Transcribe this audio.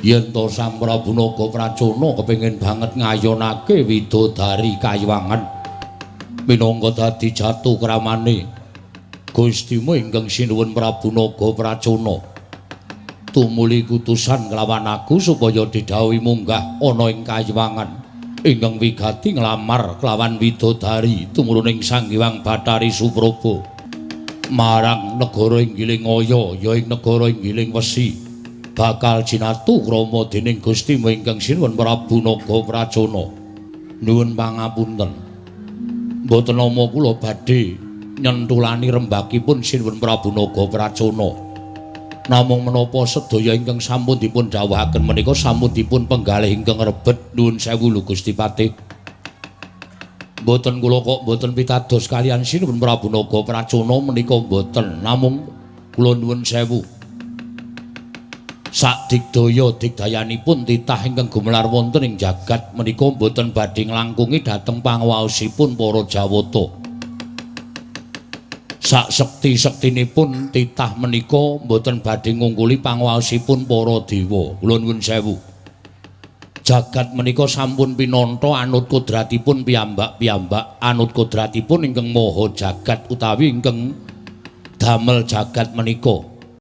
Yen to Sang Prabu Naga Pracona kepengin banget ngayonake widodari kayuwangan minangka dadi jatuh kramane Gustimu ingkang sinuwun Prabu Naga Pracona. Tumuli kutusan kelawan aku supaya didhawuhi munggah ana ing kayuwangan ingkang wigati nglamar kelawan widodari tumuruning Sang Hyang Bathari Supraba marang negara Inggiling Aya ya ing negara Inggiling Wesi bakal jinatu krama dening Gustimu ingkang sinuwun Prabu Naga Pracona. Nuwun pangapunten, mboten nama kula badhe nyentulani rembakipun sinuwun Prabu Naga Pracona. Namung menapa sedaya ingkang sampun dipun dhawuhaken menika sampun dipun penggalih ingkang rebet. Nuwun sewu lho Gusti Patih. Mboten kula kok mboten pitados kaliyan sinuwun Prabu Naga Pracona menika mboten. Namung kula nuwun sewu. Sakdigdaya digdayanipun titah ingkang gumelar wonten ing jagat menika mboten badhe nglangkungi dhateng panguwaosipun para Jawata. Sak sekti-sektinipun titah menika mboten badhe ngungkuli panguwaosipun para dewa. Kula nuwun sewu. Jagat menika sampun pinantha anut kodratipun piyambak-piyambak, anut kodratipun ingkang maha jagat utawi ingkang damel jagat menika.